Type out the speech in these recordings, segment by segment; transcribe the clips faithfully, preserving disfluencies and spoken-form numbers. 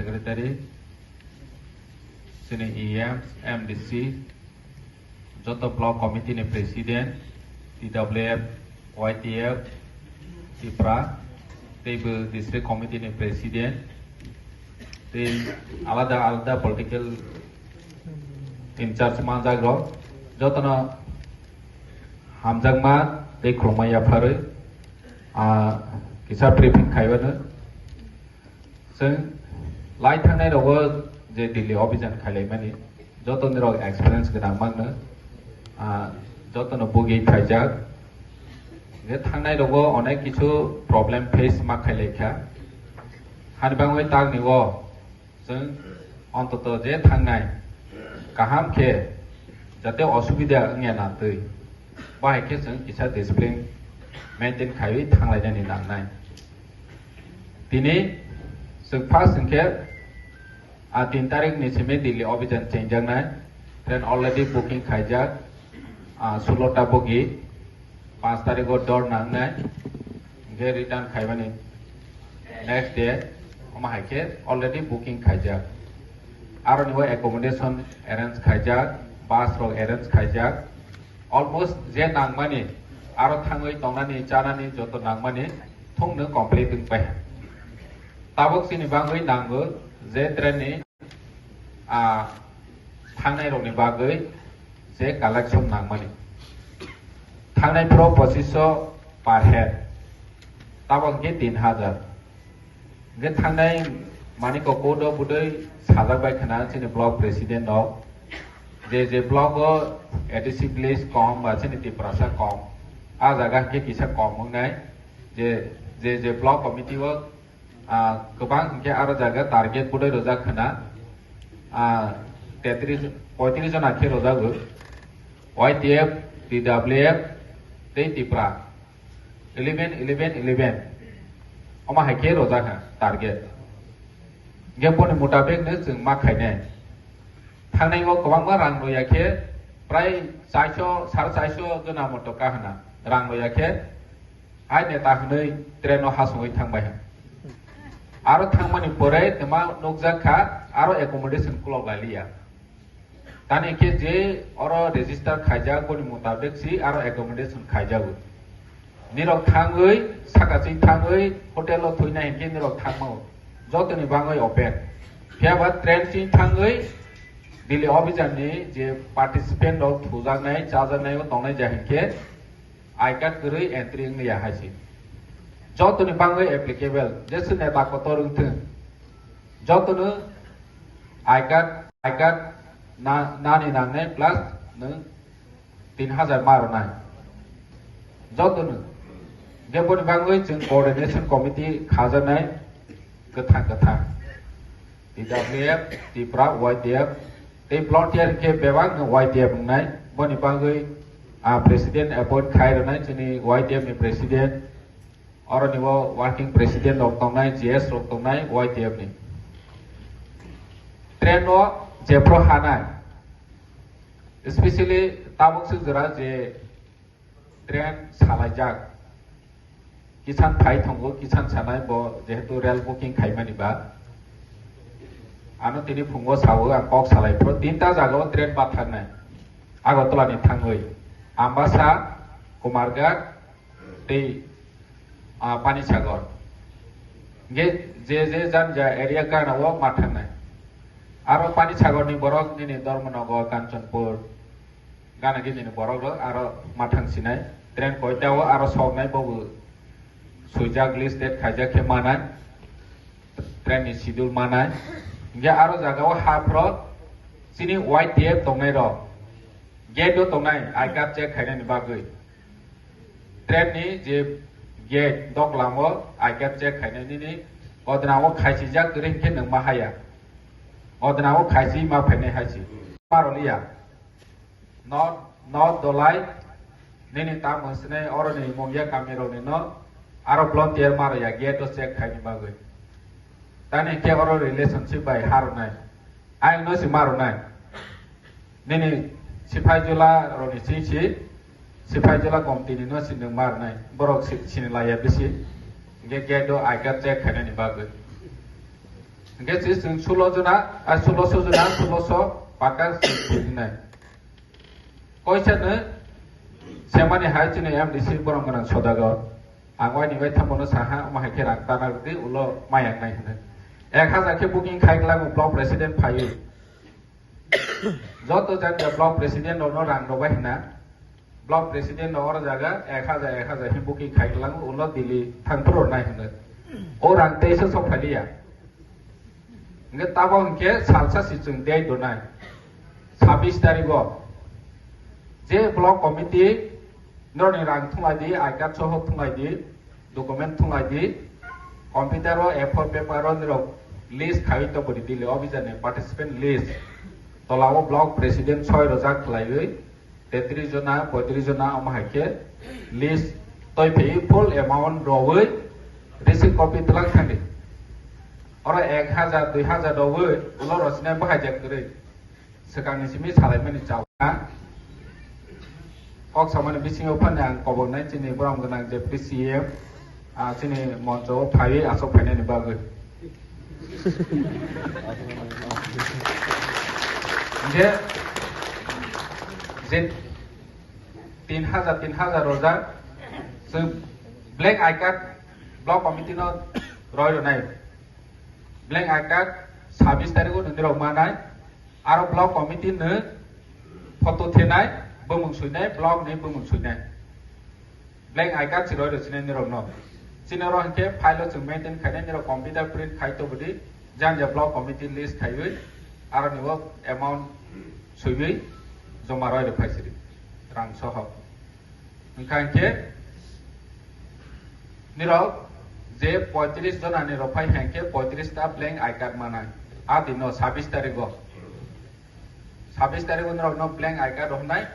Secretary, chini E M, M D C, joto block committee ni president, T W F, Y T F, Tipra, teibo district committee ni president, tei alada alada political in charge manjak rok, jotono hamjakma tei khulumma yapharwi, ah, kisa briefing khaibano. Chwng lai thangnai rogo je Delhi obhijan khailaimani, joto ni rok experience gwnang mangno, ah, joto no bugwi phaijak. Je thangnai rogo onek kichu problem face ma khailaikha. Hani bangwi tangni o chwng ontoto je thangnai kaham khe jate osubida wngya na twi. Bahai khe chwng kisa discipline maintain khaiwi thanglainani nangnai. Tini chwng first hwnkhe, a, tin tarik ni simi Delhi obhijan chengjaknai, train already booking khaijak, a, sulo ta bogi, panch tarik o dor nangnai, hwnkhe return khaimani next day, omo hai khe already booking khaijak. Aroni o accommodation arrange khaijak, bus rok arrange khaijak, almost je nangmani, aro thangwi tongnani, chanani joto nangmani thungno complete wngpai. Tabuk chini bangwi nango je train ni, ah, thangnai rokni bagwi je collection nangmani. Thangnai phuru pochisho per head, tabuk hwnkhe tin hajar. Hwnkhe thangnai manwi kok o do budui sajak bai khna chini block president rok. Je je block o A D C village kom ba chini Tiprasa kom, a jaga hwnkhe kisa kom wngnai. Je, je, je block committee o, ah, kwbang hwnkhe aro jaga target budui rwjak khna, ah, tetris, poitris jona khe rwjago. Y T F, T W F, tei Tipra. Eleven, eleven, eleven. Omo hai khe rwjak ha target. Hwnkhe boni mutabek no chwng ma khainai. Thangnai o kwbangma rang rwya khe prai charsho, sare charsho jona moto kahana rang rwya khe hai neta hwnwi train o hasungwi thangbai ha. Aro thangmani pore twma nukjak kha aro accommodation kulok lai liya. Tani khe je oro register khaijak, boni mutabek si aro accommodation khaijago. Nirok thangwi, saka ching thangwi, hotel o thuina hinkhe nirok thangmao. Jotoni bangwi open. Phiya ba train ching thangwi, Delhi obhijan ni je participant rok thujaknai, chajaknai o tongnai ja hinkhe, I card kwrwi entry wngya hai se. Jotoni bangwi applicable, jesu neta kotor wngthwng. Jotono I card, I card na, nani nangnai plus nwng tin hajar ma rwnai. Jotono. Hwnkhe boni bangwi chwng coordination committee khajaknai kwthang kwthang. T W F, Tipra, Y T F, tei volunteer hwnkhe bebak no Y T F wngnai. Boni bangwi, ah, president appoint khai rwnai chini Y T F ni president. Oroni bo working president rok tongnai, G S rok tongnai, Y T F ni. Train o jephru hanai, especially tabuk se jora je train salaijak, kisan phai tongo, kisan sanai bo jehetu rail booking khaimani ba. Ano tini phungo sao ang kok salai phuru tinta jaga o train bathaknai, Agartala ni thangwi Ambasa, Kumarghat, tei, ah, Panisagar. Hingke je je jani ja area gana o ma thangnai. Aro Panisagar ni borok nini Dharmanagar, Kanchanpur, gana gini ni borok rok aro ma thang sinai. Train koita o aro soknai bobo swijak list date khaijak khe manai. Train ni schedule manai. Hingke aro jaga o half rok chini Y T F tongnai rok. Gate o tongnai I card check khainani bagwi. Train ni je gate dok lamo I card check khainai nini odna o khaisijak kwrwi hwnkhe nwng ma haya. Odna o khaisi ma phainai hai si. Ma roliya. No, no dolai nini tamo swnai oroni mungya kami rokni no aro volunteer ma rwya gate o check khaini bagwi. Tani hwnkhe oro relationship bai ha rwnai. Ayang no si ma rwnai. Nini siphai jula roni si si, siphai jula komtini no si nwng ma rwnai. Borok si, sini laiya bisi. Hingke gate o I card check khainani bagwi. Hingke chis chwng sulo jona, a, sulo so jona, sulo so paka chwng pujinai. Koisa no semani hai chini M D C borok gwnang Sodagar. Ang waini bai thamono saha, omo hai khe rang tana rwdi, ulo maya nai hwnwi. Ek hajar khe booking khai glak block president phaiwi. Joto jagao block president rokno rang rwbai hwnna. Block president no oro jaga ek hajar, ek hajar himbuki khai kwlango, ulo Delhi thangphuru nai hwnwi. O rang teisa sok phaliya. Hingke tabok hingke salsa si chwng date donai. Sabis tarigo. Je block committee norni rang thunglai di, I card soho thunglai di, document thunglai di, computer o A four paper o nirok list khaiwi tongbo di, Delhi officer ni participant list. Tola o block president soi rojak khlaiwi, tetris jona, poitris jona, omo hai khe list toi phaiwi full amount rogwi receipt copy twlak thangdi. Oro ek hajar, dui hajar rogwi ulo rosina bahai jak kwrwi. Swkangni simi salaimani chao. Kok samani bisingo phano ang koboknai chini borom gwnang Deputy C M, ah, chini moncho o phaiwi aswk phainani bagwi. Hingke je tin hajar, tin hajar rojak, chwng blank I card block committee no roi rwnai. Blank I card sabis tarikh o nini rok manai. Aro block committee no photo thenai, bumung suinai, block ni bumung suinai. Blank I card si roi rw sinai nirok no. Chini oro hingke file o chwng maintain khainai, nirok computer print khai tobodi, jang ja block committee list khaiwi, aro ni o amount suiwi joma roi rw phai sidi, rang soho. Hingkha hingke nirok je poitris jona ni rok phai hingke poitris ta blank I card manai. A dino sabis tarikh o. Sabis tarikh o norok no blank I card rok hnai.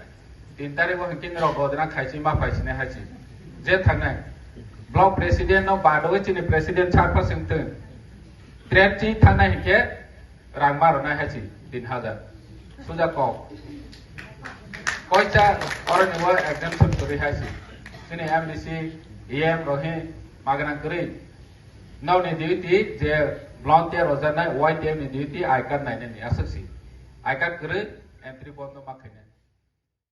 Tin tarikh o hingke norok godna khaisi ma phaisini haisi. Je thangnai. Block president no badoi chini president sir pha singtwng. Train chi thangnai hingke rang ma rwnai haisi tin hajar. Suja kok. Koisa oro ni o exemption kwrwi haisi. Chini M D C, E M rok hi magana kwrwi. Nokni duty je volunteer rojaknai, Y T F ni duty I card nainani aswk si. I card kwrwi entry bondo ma khainai.